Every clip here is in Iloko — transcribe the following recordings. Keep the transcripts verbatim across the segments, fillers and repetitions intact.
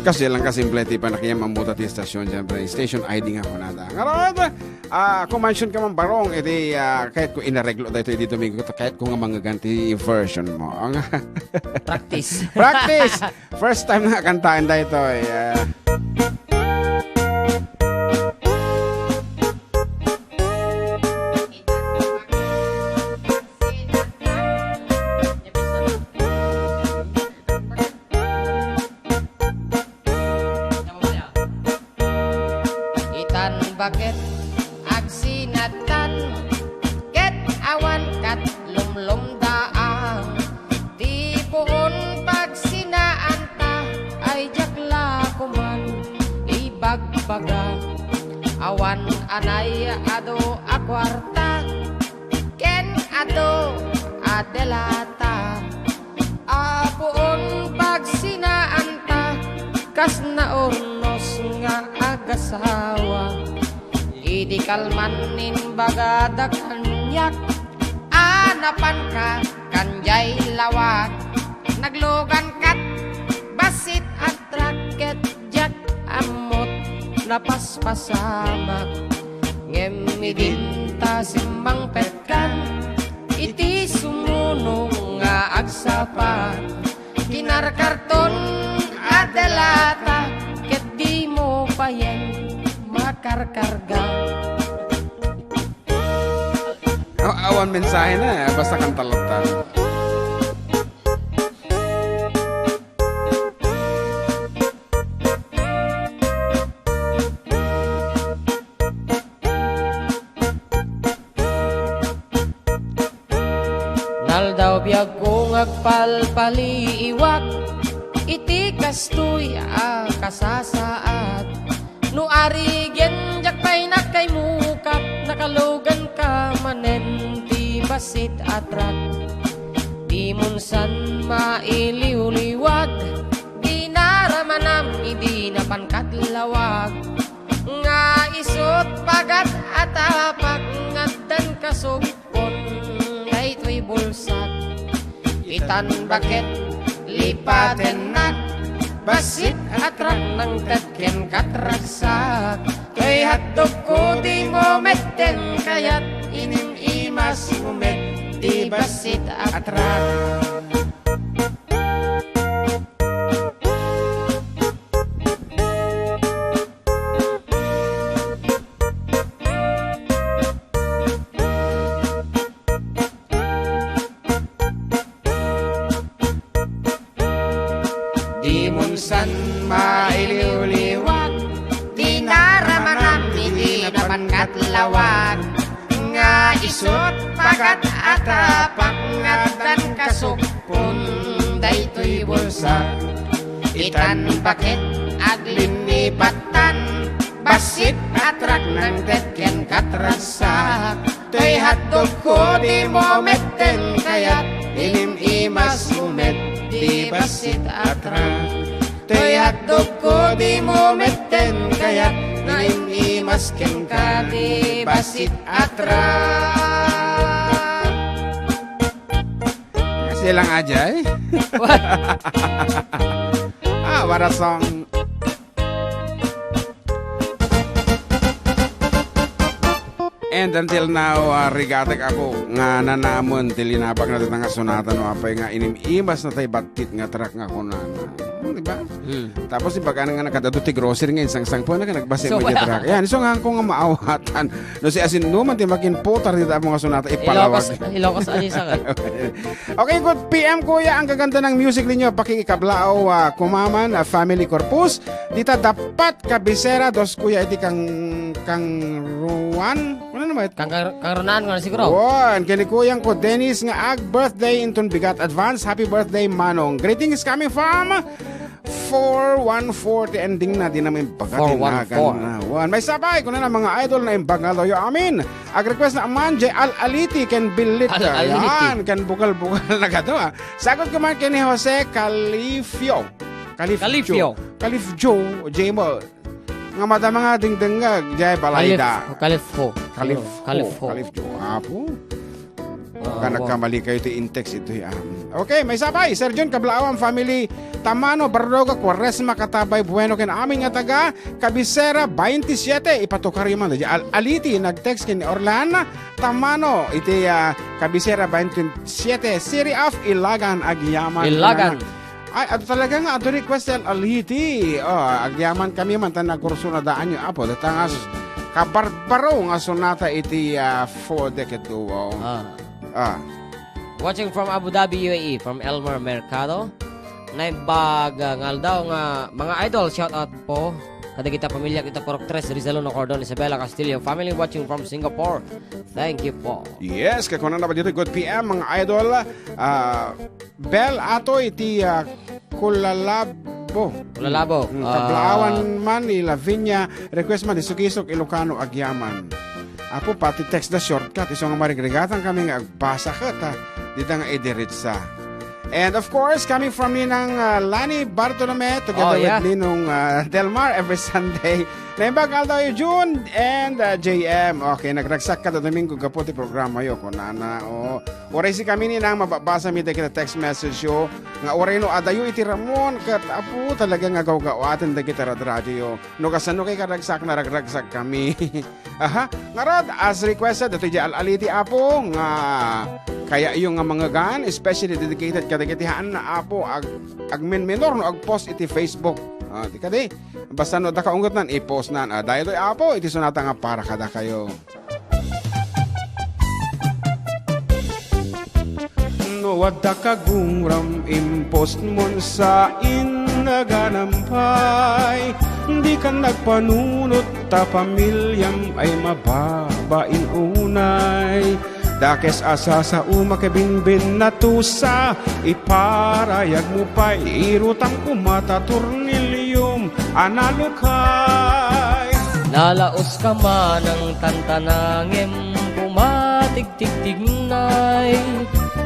Kasi lang kasimple ti panakiam ammo ta ti station, siyempre, station I D nga kunada. Ngarud, ah, kung mention ka man barong, iti, ah, kayatko inareglo daytoy iti Domingo, kayatko nga mangngegan ti version mo. Ang Practice. Practice! First time nga kantaen daytoy. Ah. Itan baket agsinatan, ket awan kat lumlumdaan. Ti puon pagsinaanta ay diak la koman ibagbaga. Awan anay adu a kuarta ken adu a delata. Apuon pagsinaanta, kas naurnos nga agasawa. Idi kalman imbagada kaniak a napanka kanjay lawag. Naglugan kat bassit a truck ket diak ammot napaspasamak. Ngem idinta simmangpetkan iti sumuno nga agsapa, kinarkarton a delata ket dimo payen makarkarga. A-, awan mensahe na, eh. Basta kanta latta. Naldaw biagko nga agpalpaliiwak iti kastoy a kasasaad. No arigen diak pay nakaimukak, nakaluganka manen ti bassit a truck. Dimon san mailiwliwag, dinaramanam idi napan kadlawag. Nga isut pagat a tapak nga addan kasugpon daytoy bulsak. Itan baket lipatennak, bassit a truck nangted ken katragsak. Toy hotdogko dimo metten kayat, inim-imas mo met ti bassit a truck. Dimon san mailiwliwag, dinaramanam idi napan kadlawag. Nga isut pagat a tapak nga addan kasugpon daytoy bulsak. Itan baket aglinnipattan, bassit a truck nangted ken katragsak. Toy hotdogko dimo metten kayat, inim-imas mo met ti bassit a truck. Toy hotdogko dimo metten kayat, inim-imas kenka ti bassit a truck. Kasi lang ajay. What? Ah, what a song. And until now, ah, rigatek ako nga nanamon ti linapakna dita nga sonata no apay nga inim-imas na tay battit nga truck nga kunana. Hmm, di ba? Hmm. Tapos, ibaga na nga nakadado ti grocery nga insangsangpon na ka nagbase So, mo di wala. Truck. Yan, isu nga ko nga maawatan. No, si asin no man ti makinputar dita mo nga sonata, ipalawag. Ilocos, Ilocos, ano yung sakit? Okay, good P M, kuya. Ang gaganda ng music ninyo. Pakikikablaaw, ah, kumaman, ah, family corpus. Dita dapat kabisera, dos kuya iti kang, kang Ruan. Ano naman? Kang, kang, kang Runan, ano siguro? Wan, kini kuyang ko, Dennis nga ag birthday inton bigat. Advance, happy birthday, Manong. Greetings coming from four one four, ti ending na, di naman imbagad, Four one four. Inagan na. Wan, may sabay, kuna na mga idol na imbag nga loyo amin. Ag-request na man, J. Al Aliti, ken Billit. Al Aliti. Yan, ken bukal-bukal na kato, ah. Sagot ko man kini Jose Califio. Califio. Califio. Califio, J. Mo. Nga madama nga dingdengngeg, jay balayda. Calif-, Califo. Califo. Califo. Califo. Apo. Baka nagkamali kayo ti in-text itoy, ah. Okay, maysa pay, Sir Jun, Kablaawan family, Tamano, Barroga, Cuaresma, Katabay, Bueno, ken amin nga taga Cabecera twenty-seven, ipatukaryo man. Di Al-, Aliti, nag-text ken ni Orlan Tamano, iti, ah, Cabecera twenty-seven, City of Ilagan, agyaman. Ilagan. Ay, adu talaga nga, adu request ti Al-, Aliti. Oh, agyaman kami man, ta nagkurso na daanyo, Apo. Data nga s-, kabarbaro nga sonata iti, ah, for the Keduo. Ah. Ah. Watching from Abu Dhabi, U A E, from Elmer Mercado. Naimbag, ah, nga aldaw nga, mga idol, shout out po. Kadagita pamilya kita Purok Tres, Rizal Uno, Cordon, Isabela, Castillo family watching from Singapore. Thank you po. Yes, kakunan na ba dito? Good P M, mga idol. Ah, Bel, ato iti, ah, Kulalabo. Kulalabo. Mm, ah. Kablaawan man ni Lavinia, request man ni Sukisok, Ilocano, agyaman. Apo, pati text da shortcut, isu nga marigrigatang kami nga agbasa ket, ah, dita nga idiretsa. And of course, coming from Ninang, ah, Lani Bartolome together Oh, yeah. with Ninong, ah, Delmar every Sunday. Naimbag aldaw yo, June and, ah, J M. Okay, nagragsak kada Domingo gapu ti programa yo, kunana. Oh, uray si kami ni nang mababasa mi dagiti text message yo nga uray no adayo iti ramon ket apo talaga nga gawgawaten dagiti radradio yo. No kasano kay karagsak, naragragsak kami. Aha. Ngarud, as requested, datoy di al-aliti, Apo, nga kayatyo nga mangegan, especially dedicated kadagiti haanna, Apo, ag-, agmenmenor no agpost iti Facebook. Ah, di kadi, basta no adda kaungotnan, i-post nan. Ah, daytoy, Apo, iti sonata nga para kadakayo. No adda kaguram, impostmon sa innaganam pay. Dikan nagpanunot ta pamiliam ay mababain unay. Dakes a sasaom a kabinbin natusa, iparayagmo pay, irutam koma ta torniliom a nalukay. Nalaos ka manang tantanangem, koma tigtigtignay.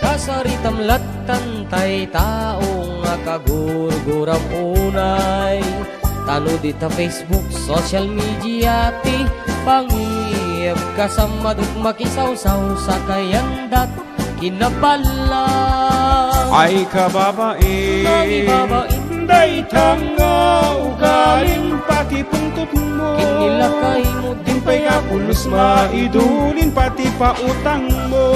Kasaritam lattan tay tao nga kagurguram unay. Ta no dita Facebook, social media ti pangiep, kasamadok makisawsaw sa kayandat. Kinabalang. Ay, kababain. Nangibabain. Dayta nga ugalim pati pungtotmo. Kinilakaymo. Dimpay nga pulos maidulin pati pautangmo.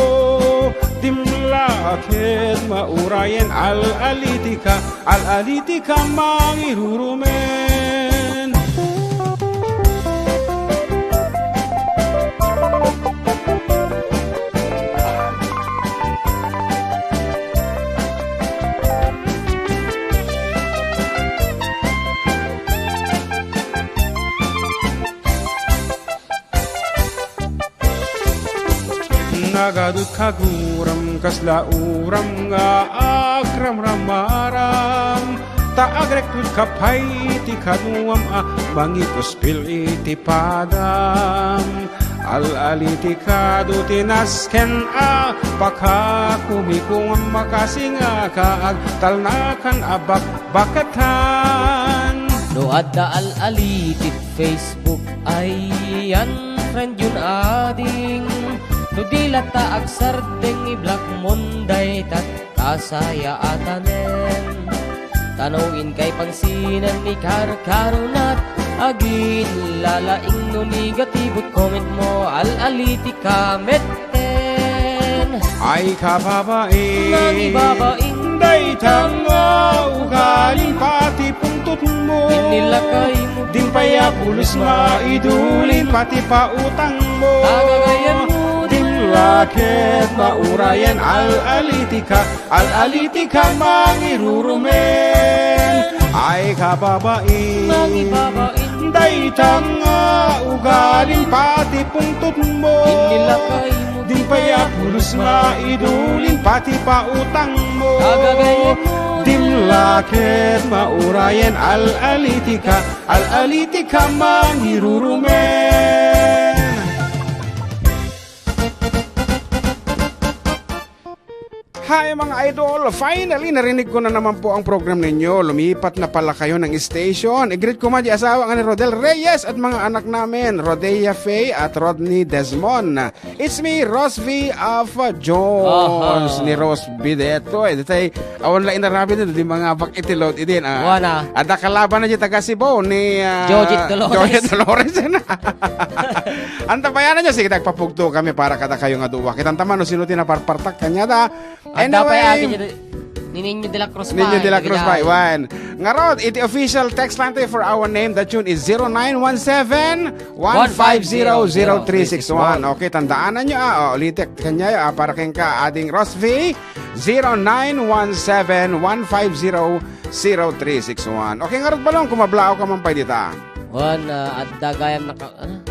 Dimla ket maurayen al-alitika. Al-alitika mangirurumen. Nagadu kaguram, kasla uram nga agramramaram, ta agrektud ka pay ti kaduam a mangikuspil iti padam. Al-alitika do ti nasken a pakakumikuam, makasingaka agtalnakan a bakbakatan. No adda al-alitit Facebook ay unfriend yon ading. No di latta agsardeng, i-block mon dayta kasayaatanen. Ta no inkay pangsinen, ikarkarunat, aginlalaing no negative comment mo, al-alitika met. Ay, kababain. Nangibabain. Dayta nga ugalim pati pungtotmo. Inilakaymo. Dimpay a pulos maidulin pati pautangmo. Agagayam mo. Dimla ket maurayen al-alitika. Al-alitika mangirurumen. Ay, kababain. Nangibabain. Dayta nga ugalim pati pungtotmo. Inilakaymo. Dimpay a pulos maidulin pati pautangmo. Agagayam mo. Dimla ket maurayen al-alitika. Al-alitika mangirurumen. Hi, mga idol! Finally, narinig ko na naman po ang program ninyo. Lumipat na pala kayo ng station. I-greet ko man di asawa nga ni Rodel Reyes at mga anak namin, Rodea Faye at Rodney Desmond. It's me, Rosvi of uh, Jones, Aha. ni Rosvi deto. Eh, detay, awan la inarabi na, di mga bak iti load idin. Ah, Wana. Ada kalaban na di taga Cebu ni ah, Jojit Dolores. Jojit Dolores. Antabayanan nyo, sige, tagpapugto kami para kada kayo nga duwa. Kitang taman, no, sino ti naparpartak kanyada. Adda pay Anyway, agi dito. Ni Niño de la Cruz Niño pa, de la Cruz pa, ibigay. Iwan. Ngarod, iti official text line tayo for our name. The tune is zero nine one seven, one five zero, zero three six one. Okay, tandaanan nyo, ah. Oh, ulitek kanya, ah, para keng ka, ading Rosvi, zero nine one seven, one five zero, zero three six one. Okay, ngarod balong, kumablao ka man pay dita. Wan, ah, adda gayam naka-, ah,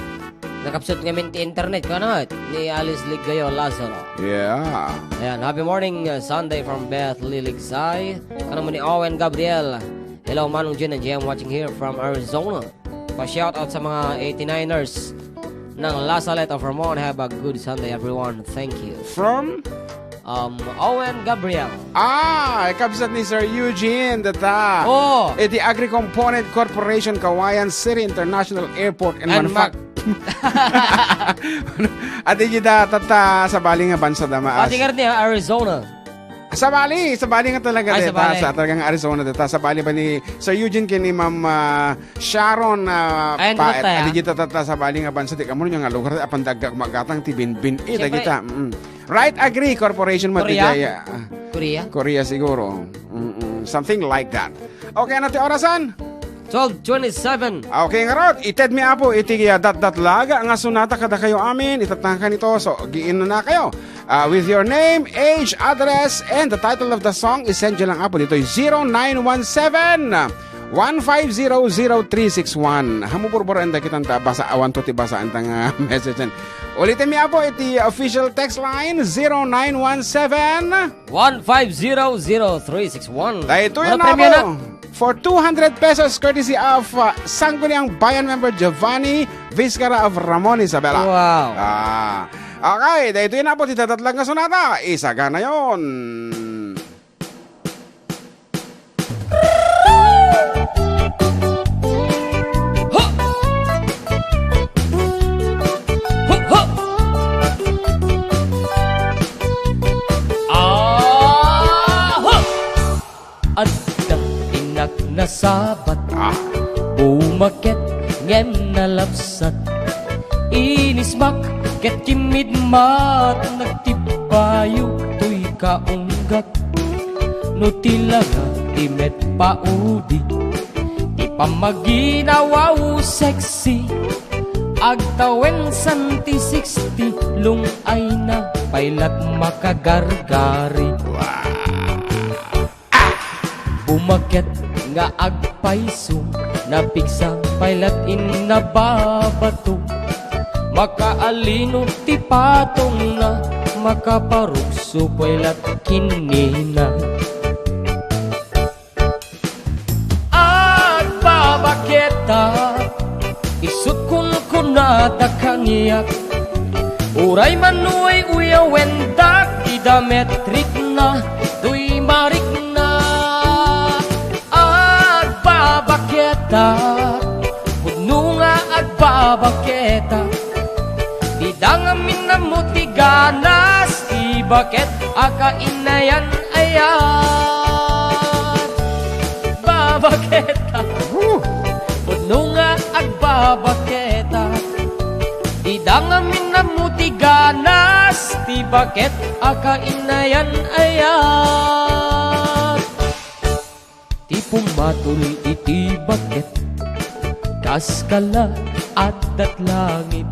nakapsut ngamin ti internet, kano, ni Alice Ligayo Lazaro. Yeah. Ayan, happy morning, uh, Sunday from Beth Liligsay. Kano mo ni Owen Gabriel. Hello, Manong Jun and J M watching here from Arizona. Pa-shout out sa mga eighty-niners ng La Salette of Ramon. Have a good Sunday, everyone. Thank you. From? Um, Owen Gabriel. Ah, kabsat ni Sir Eugene, data. Oh. Iti Agri-Component Corporation, Cauayan City International Airport and And Manufacturing. At di kita tata sabali nga bansa da maas. Pati nga rin niya, Arizona. Sabali, sabali nga talaga Ay, deta, sabali. Sa talagang Arizona deta. Sabali ba ni Sir Eugene ken ni Ma'am, ah, Sharon, ah, Ay, ano Paet? Tayo? Adi dita tata sabali nga bansa, di kamo nga lugar, apan dagdag magatang ti binbin. Eh, Siyempre. Dagita. Mm. Right Agri Corporation mo, Korea? Ti daya, ah, Korea? Korea siguro. Mm-mm. Something like that. Okay, ano ti orasan? Twelve twenty-seven. Okay, ngarod, ited mi, Apo, iti, ah, datdatlag nga sunata kada kayo amin, itatangkan ito. So, giin na kayo, ah, with your name, age, address, and the title of the song, isend nyo lang, Apo, dito, zero nine one seven, one five zero, zero three six one. Hamu burburan da kitang ta, basa, awan to ti basa, antang, ah, message. Ulitin mi, Apo, iti official text line, zero nine one seven, One five zero zero three six one. Daytoy Ano na premyo po. Na? For two hundred pesos courtesy of, uh, Sangguniang Bayan member Giovanni Vizcara of Ramon, Isabela. Wow. Ah. Okay, daytoy na po ti dadatlag nga sonata. Isagana yon. Aha! Adda innak nasabat, Ah. bumaket ngem nalabsat. Inismak ket kimmidmat, nagtibbayo toy kaunggak. No ti langa ti met paudi, ti pammaginawaw sexy. Agtawen san ti sixty, lung-ayna pay lat makagargari. Wow. Bumaket nga agpayso, napigsa pay lat inna babato. Makaalino ti patongna, makaparukso pay lat kinina. Agbabaketa, isut' kunkunada kaniak. Uray man no uyawendak, ti dametrikna, toy marikna. Agbabaketa, pudno nga agbabaketa. Dida ngamin ammo ti ganas, ti baket a kainayan-ayat. Babaketa. Woo! Pudno nga agbabaketa. Dida ngamin ammo ti ganas, ti baket a kainayan-ayat. Ti pumatul iti baket, kas kala addat langit.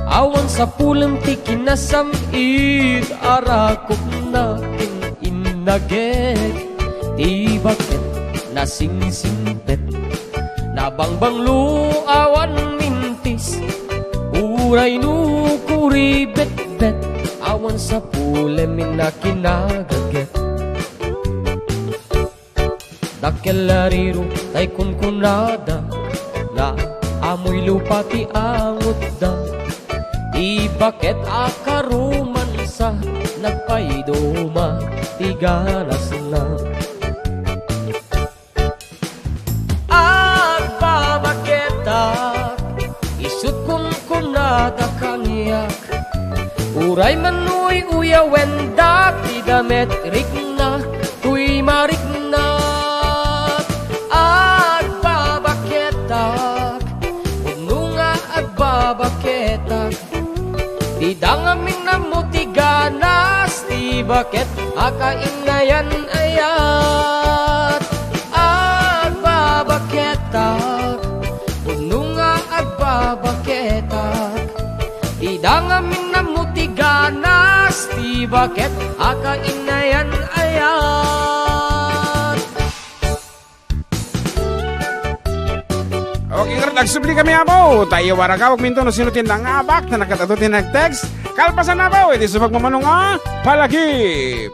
Awan sapulem ti kinasam-it, arakupna ken innaget. Ti baket nasingsingpet, nabangbanglo awan mintis. Uray no kuribetbet, awan sapulem inna kinagaget. Dakkel a riro tay kunkunada, naamoy lupa ti angutda. Ti baket a karomansa, Nagpaiduma ti ganasna. Agbabaketak, isut' kunkunada kaniak. Uray man uy-uyawendak ti damet rikna, tuy mariknak. Agbabaketak, pudno nga agbabaketak. Dida ngamin ammo ti ganas ti baket a kainayan-ayat. Agbabaketak, pudno nga agbabaketak. Dida ngamin ammo ti ganas ti baket a kainayan-ayat. Okay, ngarud, agsubli kami, Apo. Tayo, waragawag minto no sino ti nangabak, ta nagkatato ti nag-text. Kalpasan, Apo, iti subag mamano nga palagip.